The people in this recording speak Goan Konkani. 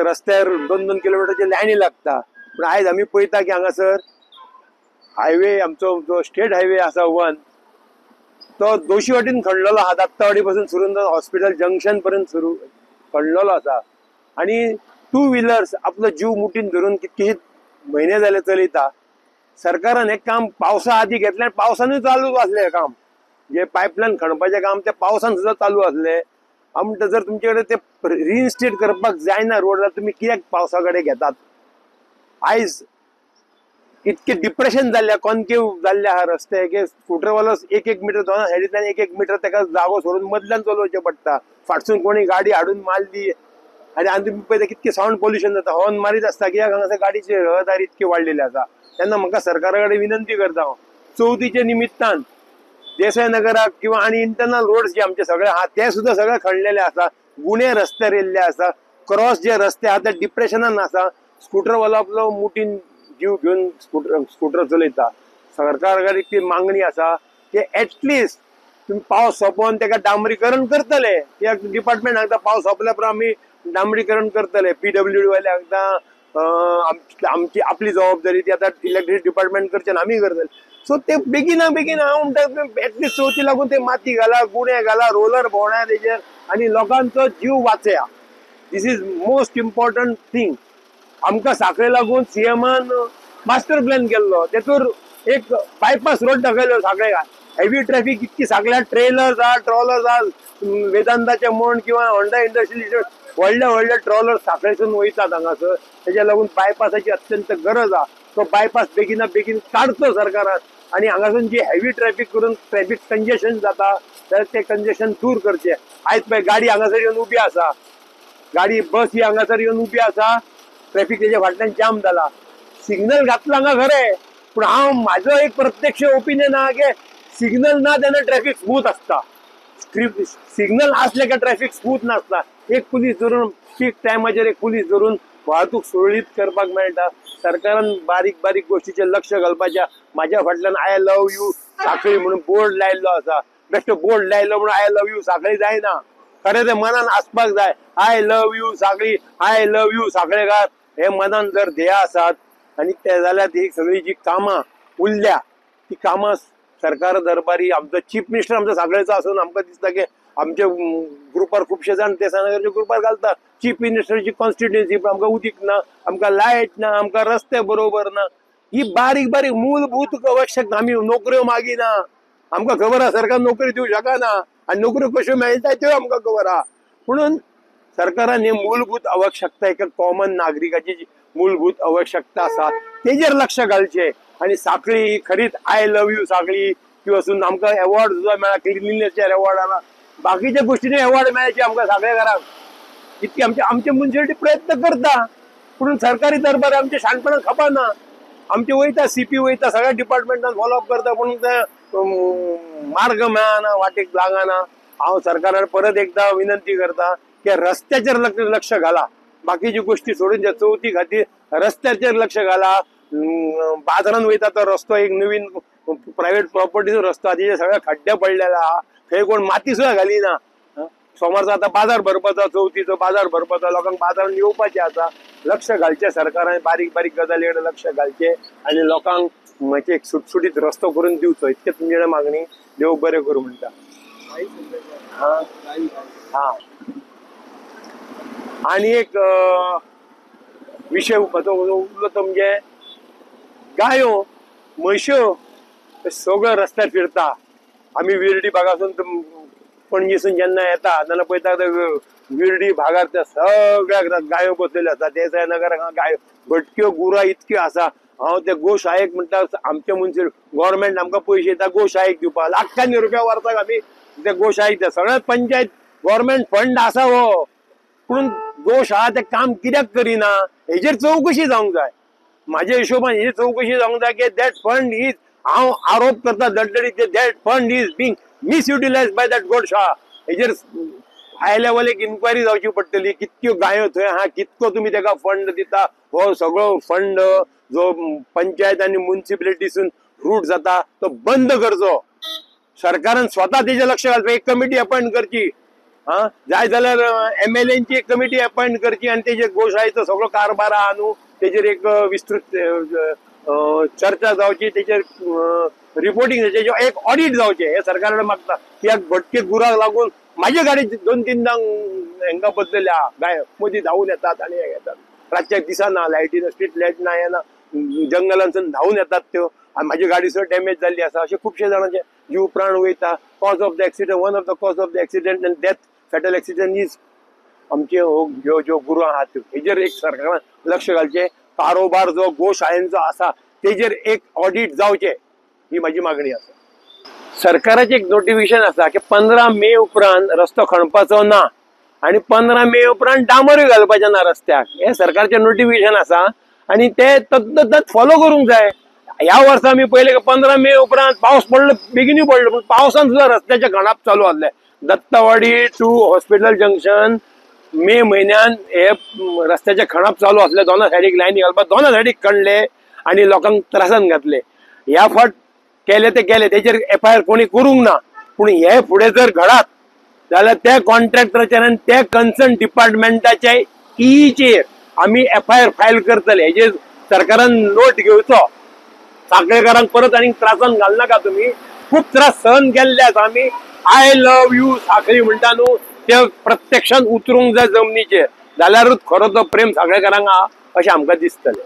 रस्त्यार 2-2 किलोमिटरचे लायनी लागता. पूण आयज आमी पळयता की हांगासर हायवे आमचो जो स्टेट हायवे आसा 1 तो दोशी वाटेन खणलेलो आहा, दत्तावाडी पासून सुरून हॉस्पिटल जंक्शन पर्यंत सुरू खणलेलो आसा. आनी 2 व्हिलर्स आपलो जीव मुठीन धरून कितकेशे म्हयने जाले चलयता. सरकारान हें काम पावसा आदी घेतलें, पावसानूय चालू आसलें काम, जे पायपलायन खणपाचें काम तें पावसान सुद्दां चालू आसलें. हांव म्हणटा जर तुमचे कडेन ते रिइन्स्टेट करपाक जायना रोड जाल्यार तुमी कित्याक पावसा कडेन घेतात? आयज इतके डिप्रेशन जाल्ले, कॉन्केव जाल्ले आहा रस्ते की स्कुटरवालो 1-1 मिटर दोना सायडींतल्यान 1-1 मिटर ताका जागो सोडून मदल्यान चलोवचें पडटा. फाटसून कोणी गाडी हाडून मारली आनी आनी तुमी पळयता कितकें सावंड पोल्युशन जाता, हॉर्न मारीत आसता कित्याक हांगासर गाडीची रहदारी इतकी वाडलेली आसा. तेन्ना म्हाका सरकारा कडेन विनंती करता हांव, चवथीच्या निमित्तान देसाय नगराक किंवा आनी इंटरनल रोड्स जे आमचे सगळे आहा ते सुद्दां सगळे खणलेले आसा, गुणे रस्त्यार येयल्ले आसा, क्रॉस जे रस्ते आहा ते डिप्रेशनान आसा. स्कुटरवालो आपलो मुठीन जीव घेवन स्कुटर चलयता. सरकारा कडेन इतकी मागणी आसा की एटलिस्ट तुमी पावस सोंपोवन ताका डांबरीकरण करतले. कित्याक डिपार्टमेंट सांगता पावस सोंपल्या उपरांत आमी डांबरीकरण करतले. PWD वाले सांगता आमची आपली जबाबदारी ती आतां इलेक्ट्रिसिटी डिपार्टमेंट करचें आनी आमी करतले. सो ते बेगिना बेगीन हांव म्हणटा एटलिस्ट चवथी लागून ते माती घाला, गुणे घाला, रोलर भोंवडाय तेजेर आनी लोकांचो जीव वाचया. This is most important thing. आमकां साखळे लागून सीएमान मास्टर प्लॅन केल्लो, तेतूर एक बायपास रोड दाखयलो साखळे. हेवी ट्रॅफिक इतकी साखळ्या, ट्रेलर्स आहा, ट्रॉलर्स आहा, वेदांताचे म्हण किंवा होंडा इंडस्ट्री व्हडले व्हडले ट्रॉलर साखळेसून वयतात हांगासर. तेज्या लागून बायपासाची अत्यंत गरज आहा. तो बायपास बेगिना बेगीन काडचो सरकारान आनी हांगासून जी हेवी ट्रॅफिक करून ट्रॅफिक कंजेशन जाता जाल्यार तें कंजेशन दूर करचें. आयज पळय गाडी हांगासर येवन उबी आसा, गाडी बस ही हांगासर येवन उबी आसा, ट्रॅफिक तेज्या फाटल्यान जाम जाला. सिग्नल घातला हांगा खरें, पूण हांव म्हाजो एक प्रत्यक्ष ओपिनियन आहा की सिग्नल ना तेन्ना ट्रॅफिक स्मूथ आसता. सिग्नल आसले काय ट्रॅफिक स्मूथ नासता. एक पुलीस धरून पीक टायमाचेर एक पुलीस धरून वाहतूक सुरळीत करपाक मेळटा. सरकारान बारीक बारीक गोश्टीचेर लक्ष घालपाचें. म्हाज्या फाटल्यान I love you Sanquelim म्हणून बोर्ड लायल्लो आसा. बेश्टो बोर्ड लायलो म्हणून I love you सांखळी जायना. खरें तें मनान आसपाक जाय. I love you Sanquelim, I love you Sankhalekar हे मनान जर ध्येय आसात आनी ते जाल्यार ती सगळी जी कामां उरल्या ती कामां सरकार दरबारी आमचो चीफ मिनिस्टर आमचो सांखळेचो आसून आमकां दिसता की आमच्या ग्रुपार खुबशे जाण देसाय ग्रुपार घालता. चीफ मिनिस्टरची कॉन्स्टिट्युएन्सी पण आमकां उदीक ना, आमकां लायट ना, आमकां रस्ते बरोबर ना. ही बारीक बारीक मूलभूत आवश्यक. आमी नोकऱ्यो मागिना, आमकां खबर आसा सरकार नोकरी दिवंक शकना आनी नोकऱ्यो कश्यो मेळटा त्यो आमकां खबर आहा. म्हणून सरकारान ही मूलभूत आवश्यकता एका कॉमन नागरिकाची जी मूलभूत आवश्यकता आसा तेजेर लक्ष घालचें. आनी सांखळी ही खरीच I love you सांखळी ती वचून आमकां एवॉर्ड सुद्दां मेळ्ळा, क्लिनलीनेसचेर एवॉर्ड आला, बाकीच्या गोश्टींनी एवॉर्ड मेळचे आमकां सांखळेकारांक. इतके आमचे आमचे मुन्सिपालिटी प्रयत्न करता, पूण सरकारी दरबार आमचे शाणपणां खपना. आमचे वयता सीपी वयता सगळ्या डिपार्टमेंटान फॉलोअप करता, पूण ते मार्ग मेळना, वाटेक लागना. हांव सरकारान परत एकदा विनंती करता की रस्त्याचेर लक्ष घाला, बाकीच्यो गोश्टी सोडून द्या. चवथी खातीर रस्त्याचेर लक्ष घाला. बाजारान वयता तो रस्तो एक नवीन प्रायव्हेट प्रॉपर्टीचो रस्तो आहा, तेजे सगळे खड्डे पडलेले आहा, थंय कोण माती सुद्दां घालिना. सोमारचो आतां बाजार भरपाचो, चवथीचो बाजार भरपाचो, लोकांक बाजारान येवपाचें आसा. लक्ष घालचें सरकारान, बारीक बारीक गजाली कडेन लक्ष घालचें आनी लोकांक म्हणजे एक सुटसुटीत रस्तो करून दिवचो, इतकें तुमचे कडेन मागणी. देव बरें करूं म्हणटा. हां हां. आनी एक विशय उरलो तो म्हणजे गायो म्हश्यो सगळ्यो रस्त्यार फिरता. आमी विर्डी भागासून पणजेसून जेन्ना येता तेन्ना पळयता विर्डी भागार त्या सगळ्या गायो बसलेल्यो आसा. देसाय नगर गायो भटक्यो गुरां इतक्यो आसा. हांव त्या गोशाळेक म्हणटा, आमचे मुन्सिपल गव्हर्मेंट आमकां पयशे दिता गोशाळेक दिवपाक, लाखांनी रुपया वर्साक आमी त्या गोशाळेक दिता. सगळ्या पंचायत गव्हर्मेंट फंड आसा हो, पूण गोशाळा तें काम कित्याक करिना हेजेर चवकशी जावंक जाय. म्हाज्या हिशोबान हेजेर चवकशी जावंक जाय की that fund is, हांव आरोप करता दडदडीत, that fund is being misutilise by that Goshala. हेजेर हाय लेवल एक इन्क्वायरी जावची पडटली. कितक्यो गायो थंय आहा, कितको तुमी तेका फंड दिता, हो सगळो फंड जो पंचायत आनी मुन्सिपलिटीसून रूट जाता तो बंद करचो. सरकारान स्वता तेजेर लक्ष घालपाक एक कमिटी अपॉयंट करची. हा जाय जाल्यार एमएलएची एक कमिटी अपॉइंट करची आनी तेजेर गोशाळेचो सगळो कारभार आहा न्हू तेजेर एक विस्तृत चर्चा जावची, तेजेर रिपोर्टिंग जावचें, एक ऑडिट जावचें हें सरकारा मागता. ह्या भटके गुराक लागून म्हाजी गाडी 2-3दां हेंकां बदलल्या. गाय मदीं धांवून येतात आनी हे येतात, रातच्या दिसना, लायटी ना, स्ट्रीट लायट ना, येना, जंगलांतसून धांवून येतात त्यो आनी म्हाजी गाडी सुद्दां डॅमेज जाल्ली आसा. अशे खुबशे जाणांचे जीव प्राण वयता. Cause of the accident, one of the cause of the accident and death, fatal accident is आमचे हो ज्यो ज्यो गुरू आहात त्यो. हेजेर एक सरकारान लक्ष घालचें. कारोबार जो गोशाळेंचो आसा तेजेर एक ऑडिट जावचें ही म्हाजी मागणी आसा. सरकाराचें एक नोटिफिकेशन आसा की 15 मे उपरांत रस्तो खणपाचो ना आनी 15 मे उपरांत डांबरूय घालपाचें ना रस्त्याक. हें सरकारचें नोटिफिकेशन आसा आनी ते तद्दत फॉलो करूंक जाय. ह्या वर्सा आमी पळयलें की 15 मे उपरांत पावस पडलो, बेगिनूय पडलो, पूण पावसान सुद्दां रस्त्याचें खणप चालू आसलें. दत्तवाडी टू हॉस्पिटल जंक्शन मे म्हयन्यान हे रस्त्याचें खणप चालू आसलें. दोना सायडीक लायनी घालपाक, दोना सायडीक खणले आनी लोकांक त्रासान घातले. ह्या फावट केले ते केले, तेजेर एफआयआर कोणी करूंक ना. पूण हे फुडें जर घडात जाल्यार त्या कॉन्ट्रॅक्टराचेर आनी त्या कन्सर्न डिपार्टमेंटाच्या ईचेर आमी एफआयआर फायल करतले. हेजेर सरकारान नोट घेवचो. साखळेकारांक परत आनी त्रासान घालनाका तुमी, खूब त्रास सहन केल्ले आसा आमी. I love you साखळी म्हणटा न्हू, ते प्रत्यक्षान उतरूंक जाय जमनीचेर, जाल्यारूच खरो तो प्रेम साखळेकारांक आहा अशें आमकां दिसतलें.